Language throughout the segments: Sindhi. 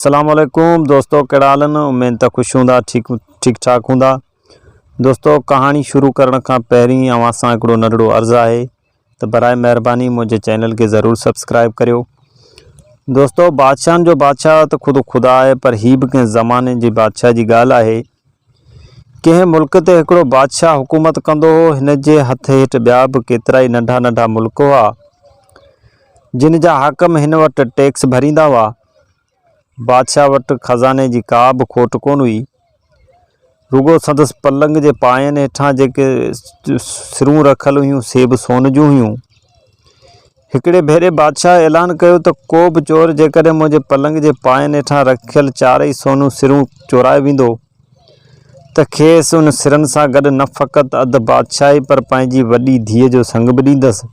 السلام عليڪم دوستو ڪهڙا حال آهن اميد ته خوش هوندا ٺيڪ ٺيڪ ٺاڪ هوندا دوستو ڪهاڻي شروع ڪرڻ کان پهرين اوهان سان هڪڙو ننڍڙو عرض آهي ته برائي مهرباني منهنجي چينل کي ضرور سبسڪرائب ڪريو دوستو بادشاهن جو بادشاهه ته خود خدا آهي پر هي به ڪنهن زماني جي بادشاهه جي ڳالهه آهي ڪنهن ملڪ تي هڪڙو بادشاهه حڪومت ڪندو هو هن جي هٿ هيٺ ٻيا به ڪيترائي ننڍا ننڍا ملڪ هئا جن جا حاڪم هن وٽ ٽيڪس ڀريندا هئا بادشاهه وٽ خزاني جي ڪا به کوٽ ڪونه هئي. رڳو سندس پلنگ جي پاين هيٺان جيڪي سرون رکيل هيون سي به سون جون هيون. هڪڙي ڀيري بادشاهه اعلان ڪيو ته ڪو به چور جيڪڏهن منهنجي پلنگ جي پاين هيٺان رکيل چارئي سونيون سرون چورائي ويندو ته کيس ان سرن سان گڏ نه فقط اڌ بادشاهي پر پنهنجي وڏي ڌيء جو سڱ به ڏيندس.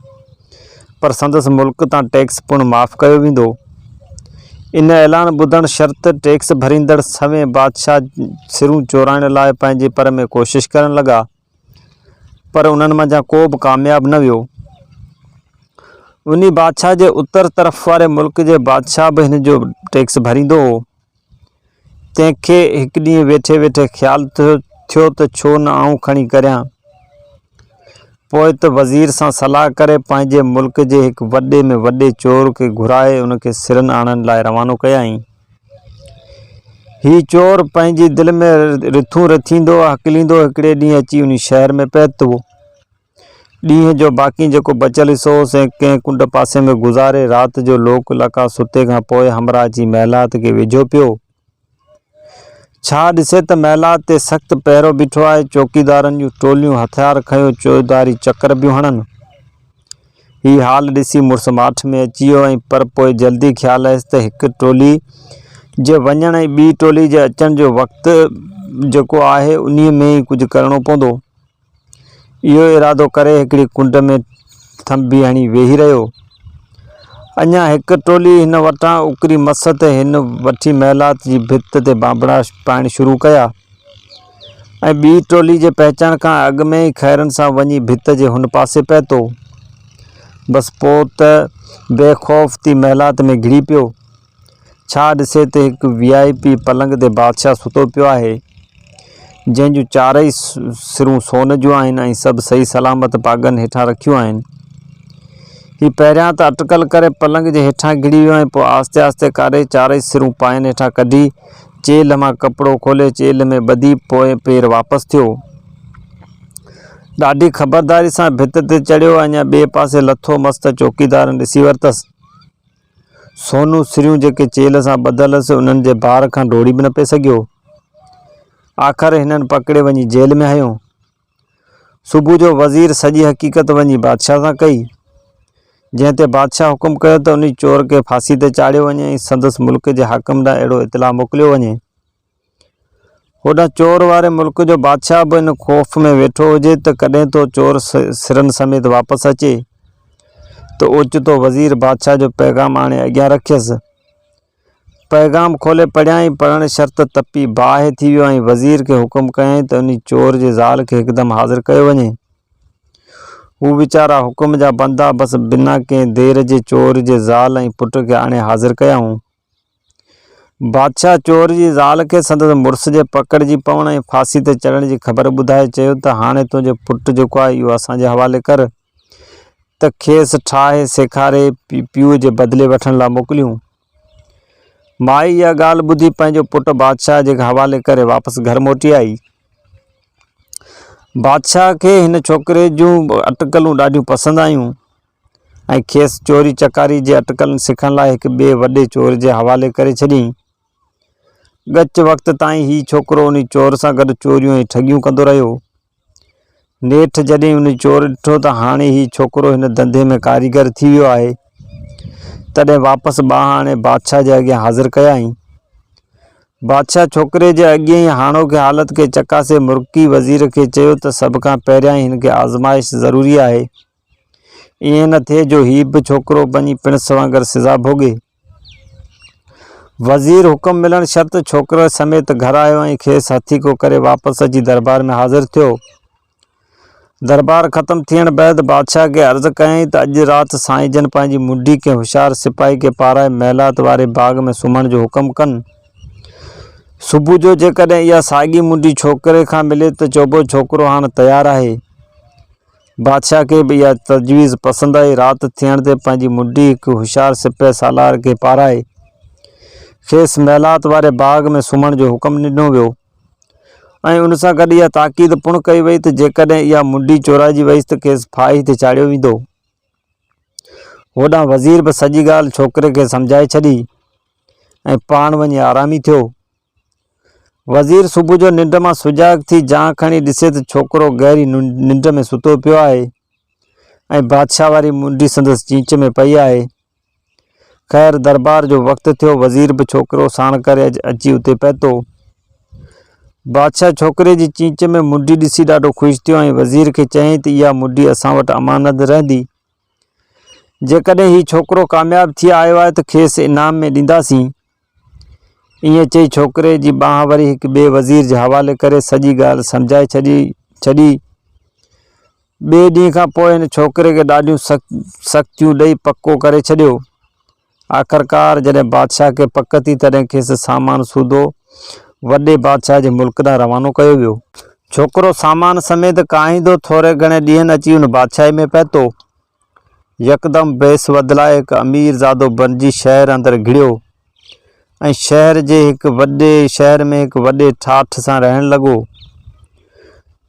پر سندس ملڪ تان ٽيڪس پڻ معاف ڪيو ويندو. ان اعلان ٻڌڻ شرط ٽيڪس ڀريندڙ سوين بادشاهه سرون چورائڻ لاء پنهنجي پر ۾ ڪوشش ڪرڻ لڳا، پر انهن منجهان ڪو به ڪامياب نه ويو. انهي بادشاهه جي اتر طرف واري ملڪ جي بادشاهه به هن جو ٽيڪس ڀريندو هو. تنهن کي هڪ ڏينهن ويٺي ويٺي خيال ٿيو ته ڇو نه آئون کڻي ڪريان. پوء ته وزير سان صلاح ڪري پنهنجي ملڪ جي هڪ وڏي ۾ وڏي چور کي گهرائي ان کي سرن آڻڻ لاء روانو ڪيائين. هي چور پنهنجي دل ۾ رٿون رٿيندو هڪليندو هڪڙي ڏينهن اچي انهي شهر ۾ پهتو. ڏينهن جو باقي جيڪو بچيل حصو هو سين ڪنهن ڪنڊ پاسي ۾ گذاري رات جو لوڪ لقا ستي کان پوء همراهه اچي محلات کي ويجهو پيو. ڇا ڏسي ته محلات تي سخت پهرو بيٺو آهي، چوڪيدارن جون ٽوليون هٿيار کنيو چوڌاري چڪر پيون هڻن. هي حال ڏسي مڙس ماٺ ۾ اچي ويو ۽ پر پوء جلدي خيال آيس ته هڪ ٽولي جي وڃڻ ۽ ٻي ٽولي جي اچڻ جو وقت جيڪو آهي انهي ۾ ئي ڪجهه ڪرڻو پوندو. اهو ارادو ڪري هڪڙي ڪنڊ ۾ ٿنڀي هڻي ويهي رهيو. اڃا هڪ ٽولي هن وٽان اڪري مس ته هن وٺي محلات جي ڀت تي بانبڙا پائڻ شروع ڪيا ۽ ٻي ٽولي جي پهچڻ کان اڳ ۾ ئي خيرن سان وڃي ڀت جي هن پاسي پهتو. بس پوء ته بي خوف ٿي محلات ۾ گهڙي پيو. ڇا ڏسي ته هڪ وي آء پي پلنگ تي بادشاهه ستو پيو آهي، جنهن جون چارئي سرون سون جون آهن ۽ سڀ صحيح سلامت پاڳن هيٺان رکيون آهن. هي پهريان ته اٽڪل ڪري پلنگ جي هيٺان گهڙي ويو ۽ پوء آهستي آهستي ڪري چارئي سرون پاين هيٺان ڪڍي، چيلهه مان ڪپڙو کولي چيلهه ۾ ٻڌي پوئين پير واپس ٿيو. ڏاڍي خبرداري سان ڀت تي چڙهيو ۽ اڃا ٻئي پاسي لٿو مس ته چوڪيدارن ڏسي ورتس. سونون سريون جيڪي چيلهه سان ٻڌل هيس، انهن جي بار کان ڊوڙي به نه پئي سگهيو. آخر هنن پڪڙي وڃي جيل ۾ هنيو. صبح جو وزير سڄي حقيقت وڃي بادشاهه سان ڪئي، جنهن تي بادشاهه حڪم ڪيو ته انهي چور کي ڦاسي تي چاڙهيو وڃي ۽ سندس ملڪ جي حاڪم ڏانهن اهڙو اطلاع موڪليو وڃي. هوڏانهن چور واري ملڪ جو بادشاهه به ان خوف ۾ ويٺو هجي ته ڪڏهن ٿو چور سرن سميت واپس اچي ته اوچتو وزير بادشاهه جو پيغام آڻي اڳيان رکيس. پيغام کولي پڙهيائين، پڙهڻ شرط تپي باهه ٿي ويو ۽ وزير کي حڪم ڪيائين ته انهي چور جي زال کي هڪدم حاضر ڪيو وڃي. هو ويچارا حڪم جا بندا بس بنا ڪنهن دير جي چور جي زال ۽ پٽ کي آڻي حاضر ڪيائون. بادشاهه چور جي زال کي سندس مڙس جي پڪڙجي پوڻ ۽ ڦاسي تي چڙهڻ جي خبر ٻڌائي چيو ته هاڻي تنهنجو پٽ جيڪو آهي اهو اسان جي حوالي ڪر ته کيس ٺاهي سيکاري پيء جي بدلي وٺڻ لاء موڪليون. مائي اها ڳالهه ٻڌي پنهنجو پٽ بادشاهه جي حوالي ڪري واپس گهر موٽي آئي. بادشاهه کي هن ڇوڪري جون اٽڪلون ڏاڍيون پسند آيون. ۽ کيس چوري چڪاري جي اٽڪلن سکڻ لاء هڪ ٻئي وڏي چور جي حوالي ڪري ڇڏيائين. ڳچ وقت تائين هي ڇوڪرو انهي چور سان گڏ چوريون ۽ ٺڳيون ڪندو رهيو. نيٺ جڏهن انهي چور ڏٺو ته هاڻي هي ڇوڪرو هن ڌنڌي ۾ ڪاريگر ٿي ويو آهي، تڏهن واپس ٻانهن آڻي بادشاهه جي اڳيان حاضر ڪيائين. بادشاهه ڇوڪري جي اڳئين ۽ هاڻوڪي حالت کي چڪاسي مرڪي وزير کي چيو ته سڀ کان پهريائين هن کي آزمائش ضروري آهي. ائين نه ٿئي جو هي به ڇوڪرو وڃي پڻس وانگر سزا ڀوڳي. وزير حڪم ملڻ شرط ڇوڪري سميت گهر آيو ۽ کيس هٿيڪو ڪري واپس اچي دربار ۾ حاضر ٿيو. دربار ختم ٿيڻ بعد بادشاهه کي عرض ڪيائين ته اڄ رات سائين جن پنهنجي منڍي ڪنهن هوشيار سپاهي کي پارائي محلات واري باغ ۾ سمهڻ جو حڪم ڪن. صبح جو جيڪڏهن اها ساڳي منڊي ڇوڪري کان ملي ته چئبو ڇوڪرو هاڻ تيار آهي. بادشاهه کي به اها تجويز پسند آئي. رات ٿيڻ تي پنهنجي منڊي هڪ هوشيار سپهه سالار کي پارائي، کيس محلات واري باغ ۾ سمهڻ جو حڪم ڏنو ويو ۽ ان سان گڏ اها تاڪيد پڻ ڪئي وئي ته جيڪڏهن اها منڊي چورائجي ويس ته کيس ڦاهي تي چاڙهيو ويندو. هوڏانهن وزير به سڄي ڳالهه ڇوڪري کي سمجهائي ڇڏي. ۽ پاڻ وڃي آرامي ٿيو. وزير صبح جو ننڊ مان سجاڳ ٿي جان کڻي ڏسي ته ڇوڪرو گهري ننڊ ۾ ستو پيو آهي ۽ بادشاهه واري منڊي سندس چيچ ۾ پئي آهي. خير دربار جو وقت ٿيو، وزير به ڇوڪرو ساڻ ڪري اچي اتي پهتو. بادشاهه ڇوڪري جي چيچ ۾ منڊي ڏسي ڏاڍو خوش ٿيو ۽ وزير کي چيائين ته اها منڊي اسان وٽ امانت رهندي. جيڪڏهن هي ڇوڪرو ڪامياب ٿي آيو آهي ته کيس انعام ۾ ڏينداسين. ائين چئي ڇوڪري جي ٻانهن وري هڪ ٻئي وزير جي حوالي ڪري سڄي ڳالهه سمجهائي ڇڏي ڇڏي. ٻئي ڏينهن کان پوء هن ڇوڪري کي ڏاڍيون سختيون ڏئي پڪو ڪري ڇڏيو. آخرڪار جڏهن بادشاهه کي پڪ ٿي تڏهن کيس سامان سوڌو وڏي بادشاهه جي ملڪ ڏانهن روانو ڪيو ويو. ڇوڪرو سامان سميت ڪاهيندو ٿوري گهڻي ڏينهن اچي ان بادشاهي ۾ پهتو. يڪدم ويس بدلائي هڪ امير زادو بڻجي شهر اندر گهڙيو ۽ شهر جي هڪ وڏي شهر ۾ هڪ وڏي ٺاٺ سان رهڻ لڳو.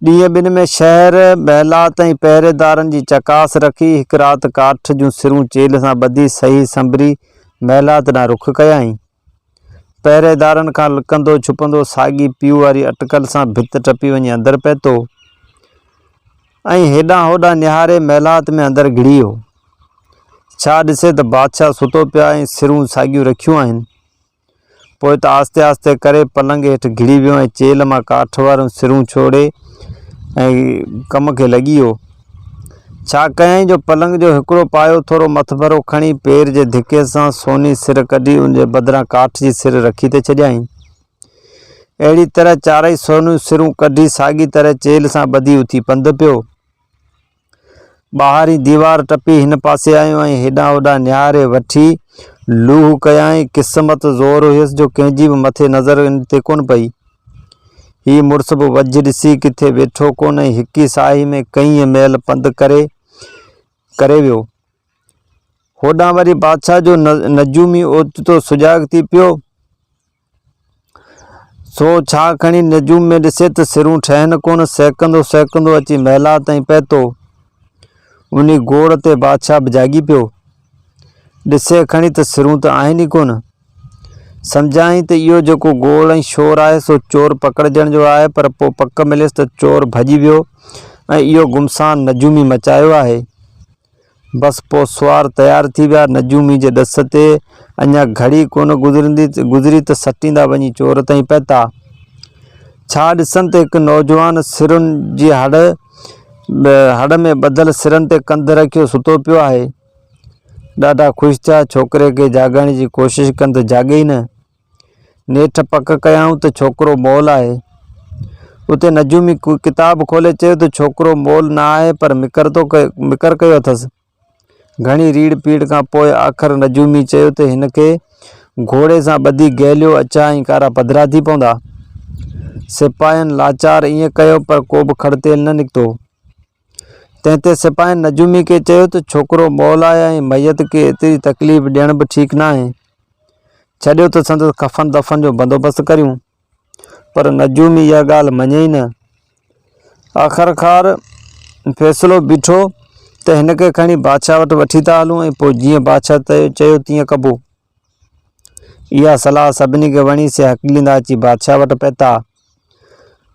ڏينهن ٻن ۾ شهر، محلات ۽ پهريدارن جي چڪاس رکي، هڪ رات ڪاٺ جون سرون چيلهه سان ٻڌي سهي سنڀري محلات ڏانهن رخ ڪيائين. پهريدارن کان لڪندو ڇپندو ساڳي پيء واري اٽڪل سان ڀت ٽپي وڃي اندر پهتو ۽ هيڏانهن هوڏانهن نهاري محلات ۾ اندر گهڙي ويو. ڇا ڏسي ته بادشاهه ستو پيو آهي ۽ سرون ساڳيون رکيون آهن. پوء ته آهستي آهستي ڪري پلنگ هيٺ گهڙي ويو ۽ چيلهه مان ڪاٺ واريون سرون ڇوڙي ۽ ڪم کي لڳي ويو. ڇا ڪيائين جو پلنگ جو هڪڙو پايو ٿورو مٿڀرو کڻي پير جي ڌڪي سان سوني سر ڪڍي ان جي بدران ڪاٺ جي سر رکي ٿي ڇڏيائين. اهڙي طرح چارئي سونيون سرون ڪڍي ساڳي طرح چيلهه سان ٻڌي اٿي پنڌ پيو. ٻاهرين ديوار ٽپي هن پاسي آيو ۽ هيڏانهن هوڏانهن نهاري وٺي لوهه ڪيائين. قسمت زور هيس جو ڪنهن جي به مٿي نظر ان تي ڪونه پئي. هي مڙس به وجهه ڏسي ڪٿي ويٺو ڪونه ۽ هڪ ئي ساهي ۾ ڪئين ميل پنڌ ڪري ڪري ويو. هوڏانهن وري بادشاهه جو نجومي اوچتو سجاڳ ٿي پيو. سو ڇا کڻي نجوم ۾ ڏسي ته سرون ٺهن ڪونه، سهڪندو سهڪندو اچي محلات تائين پهتو. انهي گوڙ تي بادشاهه به جاڳي پيو. ڏسي کڻي ته سرون ته آهن ئي ڪونه. سمجهيائين ته اهو جيڪو گوڙ ۽ شور آهي سو چور پڪڙجڻ جو آهي پر پوء پڪ مليس ته چور ڀڄي ويو ۽ اهو گمسان نجومي مچايو آهي. بس پوء سوار تيار ٿي ويا. نجومي جي ڏس تي اڃا گهڙي ڪونه گذري ته سٽيندا وڃي چور تائين پهتا. ڇا ڏسن ته هڪ نوجوان سرن جي هڙ هڙ ۾ ٻڌل سرن تي ڪنڌ رکيو ستو پيو آهي. ڏاڍا خوش ٿيا. ڇوڪري کي جاڳائڻ جي ڪوشش ڪن ته جاڳي ئي نه. نيٺ پڪ ڪيائون ته ڇوڪرو مئل آهي. اتي نجومي ڪتاب کولي چيو ته ڇوڪرو مئل نه آهي پر مڪر ٿو مڪر ڪيو اٿس. گهڻي ريڙ پيڙ کان پوء آخر نجومي چيو ته هن کي گهوڙي سان ٻڌي گهليو اچا ۽ ڪارا پڌرا ٿي پوندا. سپاهين لاچار ائين ڪيو پر ڪو به کڙ تيل نه نڪتو. تنهن تي سپاهين نجومي کي چيو ته ڇوڪرو مئل آهي ۽ ميت کي ايتري تڪليف ڏيڻ به ٺيڪ ناهي. ڇڏيو ته سندس ڪفن دفن جو بندوبست ڪريون. پر نجومي اها ڳالهه مڃي ئي نه. آخرڪار فيصلو بيٺو ته هن کي کڻي بادشاهه وٽ وٺي ٿا هلون ۽ پوء جيئن بادشاهه چيو تيئن ڪبو. اها صلاح سڀني کي وڻي، سي هڪليندا اچي بادشاهه وٽ پهتا.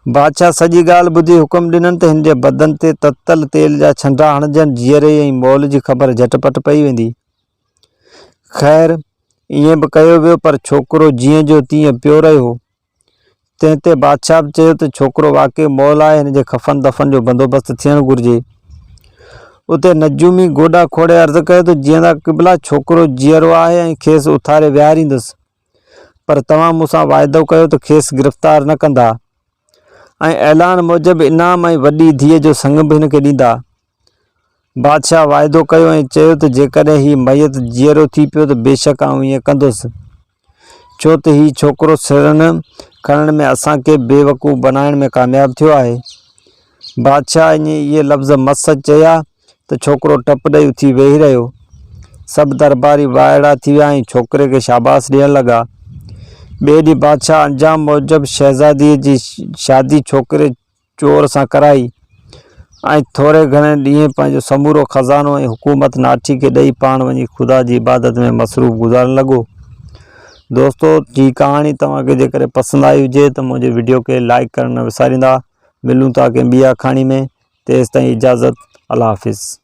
بادشاهه سڄي ڳالهه ٻڌي حڪم ڏنن ته هن جي بدن تي تتل تيل جا ڇنڊا هڻجن، جيئري ۽ مئل جي خبر جهٽ پٽ پئي ويندي. خير، ائين به ڪيو ويو، پر ڇوڪرو جيئن جو تيئن پيو رهيو. تنهن تي بادشاهه به چيو ته ڇوڪرو واقعي مئل آهي، هن جي کفن دفن جو بندوبست ٿيڻ گهرجي. اتي نجومي گوڏا کوڙي عرض ڪيو ته جيئندا قبلا، ڇوڪرو جيئرو آهي ۽ کيس اٿاري ويهاريندس، پر توهان مون سان واعدو ڪيو ته کيس گرفتار نه ڪندا ۽ اعلان موجب انعام ۽ وڏي ڌيء جو سڱ به هن کي ڏيندا. بادشاهه واعدو ڪيو ۽ چيو ته جيڪڏهن هي ميت جيئرو ٿي پيو ته بيشڪ آئون ائين ڪندس. ڇو ته هي ڇوڪرو سرن کڻڻ ۾ اسان کي بيوقوف بنائڻ ۾ ڪامياب ٿيو آهي. بادشاهه ائين اهي لفظ مس چيا ته ڇوڪرو ٽپ ڏئي اٿي ويهي رهيو. سڀ درباري وائڙا ٿي ويا ۽ ڇوڪري کي شاباس ڏيڻ لڳا. ٻئي ڏينهن بادشاهه انجام موجب شهزاديء جي شادي ڇوڪري چور سان ڪرائي ۽ ٿوري گهڻي ڏينهن پنهنجو سمورو خزانو ۽ حڪومت ناٺي کي ڏئي پاڻ وڃي خدا جي عبادت ۾ مصروف گذارڻ لڳو. دوستو هي ڪهاڻي توهان کي جيڪڏهن پسند آئي هجي ته منهنجي وڊيو کي لائڪ ڪرڻ نه وساريندا. ملون ٿا ڪنهن ٻي آکاڻي ۾ تيستائين اجازت الله حافظ.